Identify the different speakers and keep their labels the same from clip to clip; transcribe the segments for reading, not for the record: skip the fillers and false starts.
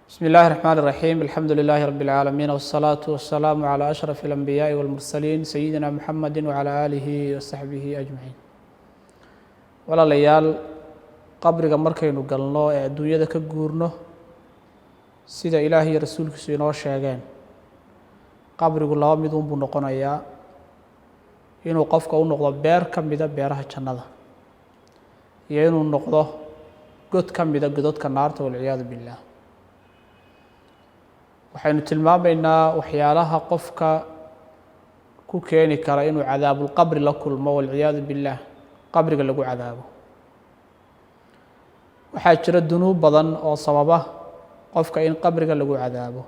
Speaker 1: بسم الله الرحمن الرحيم، الحمد لله رب العالمين، والصلاة والسلام على أشرف الأنبياء والمرسلين، سيدنا محمد وعلى آله وصحبه أجمعين. Walaalayaal, qabriga markaynu galno ee adduunyada ka guurno, sida Ilaah iyo rasuulkiisu inoo sheegeen, qabrigu laba mid unbuu noqonayaa: inuu qofka u noqdo beer ka mida beeraha jannada iyo inuu noqdo god ka mida godadka naarta، والعياذ بالله. Waxaynu tilmaamaynaa waxyaalaha qofka ku keeni kara inuu cadaabulqabri la kulmo، والعياذ بالله, qabriga lagu cadaabo. Waxaa jira dunuub badan oo sababa qofka in qabriga lagu cadaabo.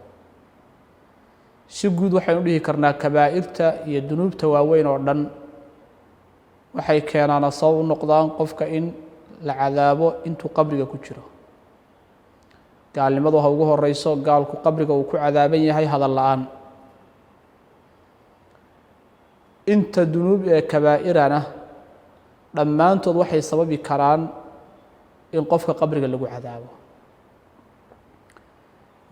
Speaker 1: Si guud waxaynu dhihi karnaa kabaa'irta iyo dunuubta waaweyn oo dhan waxay keenaana sabab u noqdaan qofka in la cadaabo intuu qabriga ku jiro. Gaalnimadu ha ugu horeyso. Gaalku qabriga uu ku cadaaban yahay hadal la'aan. Inta dunuub ee kabaa'irana dhammaantood waxay sababi karaan in qofka qabriga lagu cadaabo.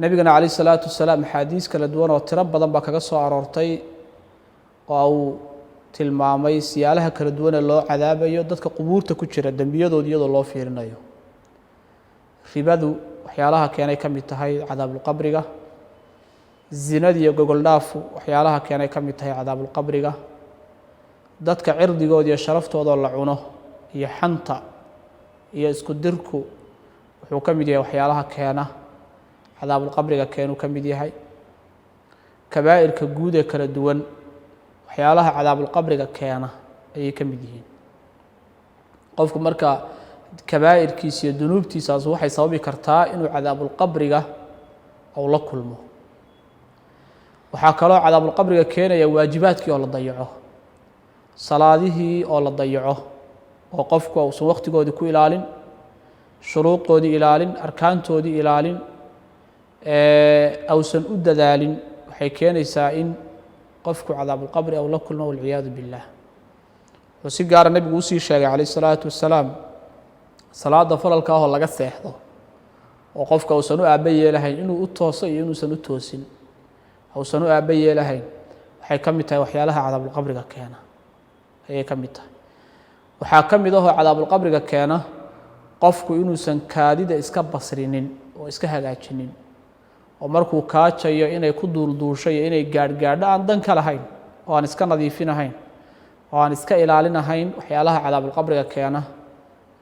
Speaker 1: Nebigana calayh isalaatu wasalaam axaadiis kala duwan oo tiro badan baa kaga soo aroortay oo uu tilmaamay siyaalaha kala duwan ee loo cadaabayo dadka qubuurta ku jira dembiyadooda, iyadoo loo fiirinayo. Ribadu waxyaalaha keenay ka mid tahay cadaabulqabriga. Zinada iyo gogol dhaafu waxyaalaha keenay ka mid tahay cadaabulqabriga. Dadka cirdigooda iyo sharaftooda la cuno iyo xanta iyo isku dirku wuxuu ka mid yahay waxyaalaha keena cadaabulqabriga keenuu ka mid yahay. Kabaa'irka guud ee kala duwan waxyaalaha cadaabulqabriga keena ayay ka mid yihiin. Qofku marka kabaa'irkiisa iyo dunuubtiisaas waxay sababi kartaa inuu cadaabulqabriga uu la kulmo. Waxaa kaloo cadaabulqabriga keenaya waajibaadkii oo la dayaco, salaadihii oo la dayaco, oo qofku uusan waqtigoodii ku ilaalin, shuruudoodii ilaalin, arkaantoodii ilaalin, ausan u dadaalin. Waxay keenaysaa in qofku cadaabulqabri ou la kulmo، والعياذ بالله. Wuxuu si gaara nebigu usii sheegay calayh isalaatu wasalaam salaada faralka ahoo laga seexdo, oo qofka uusan u aabba yeelahayn inuu u tooso iyo inuusan u toosin uusan u aabba yeelahayn, waxay ka mid tahay waxyaalaha cadaabulqabriga keena ayay ka mid tahay. Waxaa ka mid ahoo cadaabulqabriga keena qofku inuusan kaadida iska basrinin oo iska hagaajinin, oo markuu kaajayo inay ku duulduusho iyo inay gaadhgaadho aan dan ka lahayn, oo aan iska nadiifinahayn, oo aan iska ilaalinahayn, waxyaalaha cadaabulqabriga keena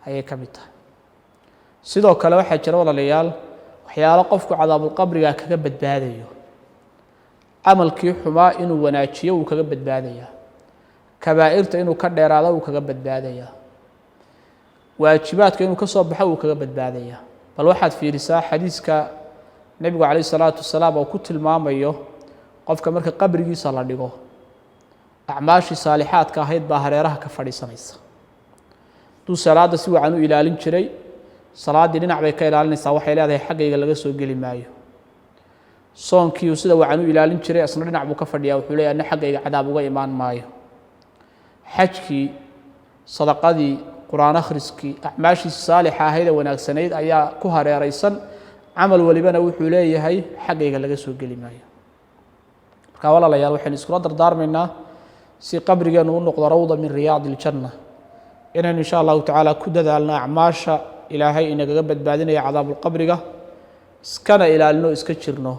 Speaker 1: ayay ka mid tahay. Sidoo kale waxaa jira, walaalayaal, waxyaalo qofku cadaabulqabriga kaga badbaadayo. Camalkii xumaa inuu wanaajiyo wuu kaga badbaadayaa, kabaa'irta inuu ka dheeraado wuu kaga badbaadayaa, waajibaadka inuu ka soo baxo wuu kaga badbaadayaa. Bal waxaad fiirisaa xadiiska nebigu calayh isalaatu wasalaam oo ku tilmaamayo qofka marka qabrigiisa la dhigo, acmaashii saalixaadka ahayd baa hareeraha ka fadhiisanaysa. Hadduu salaadda si wacan u ilaalin jiray, salaaddii dhinac bay ka ilaalinaysaa, waxay leedahay xaggayga laga soo geli maayo. Soonkii uu sida wacan u ilaalin jiray, asna dhinac buu ka fadhiyaa, wuxuu leeyahy ana xaggayga cadaab uga imaan maayo. Xajkii, sadaqadii, Qur-aan akhriskii, acmaashiisi saalixa ahayd ee wanaagsanayd ayaa ku hareeraysan. Camal walibana wuxuu leeyahay xaggayga laga soo geli maayo. Marka walaalayaal, waxaynu iskula dardaarmaynaa si qabrigeenu u noqdo روضة من رياض الجنة inaynu insha Allahu tacaala ku dadaalno acmaasha Ilaahay inagaga badbaadinaya cadaabulqabriga, iskana ilaalino, iska jirno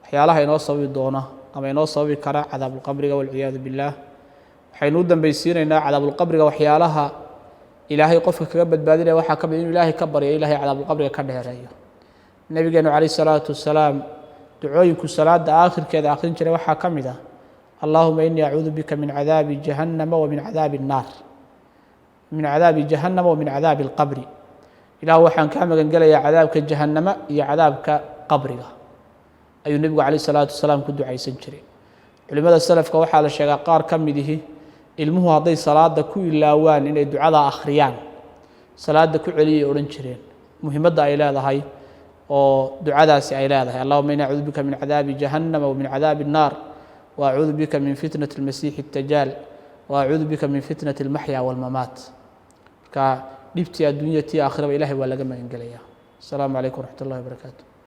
Speaker 1: waxyaalaha inoo sababi doona ama inoo sababi kara cadaabulqabriga، والعياذ بالله. Waxaynu u dambeysiinaynaa cadaabulqabriga waxyaalaha Ilaahay qofka kaga badbaadinaya waxaa ka mid inuu Ilaahay ka baryo Ilahay cadaabulqabriga ka dheereeyo. Nabigeenu calayh isalaatu wasalaam ducooyinku salaada aakhirkeeda akhrin jiray waxaa ka mid ah: اللهم إني أعوذ بك من عذاب جهنم ومن عذاب النار، من عذاب جهنم ومن عذاب القبر. Ilaah, waxaan kaa magan gelayaa cadaabka jahannama iyo cadaabka qabriga, ayuu nebigu calayh isalaatu wasalaam ku ducaysan jiray. Culimada salafka waxaa la sheegaa qaar ka mid ihi ilmuhu hadday salaada ku ilaawaan inay ducadaa akhriyaan, salaada ku celiyay odhan jireen, muhiimadda ay leedahay oo ducadaasi ay leedahay: اللهم إني أعوذ بك من عذاب جهنم ومن عذاب النار وأعوذ بك من فتنة المسيح الدجال وأعوذ بك من فتنة المحيا والممات. Marka dhibtii adduunya tii aakhiraba Ilahay waa laga magan gelaya. Asalaamu calaykum waraxmat ullahi wabarakaatu.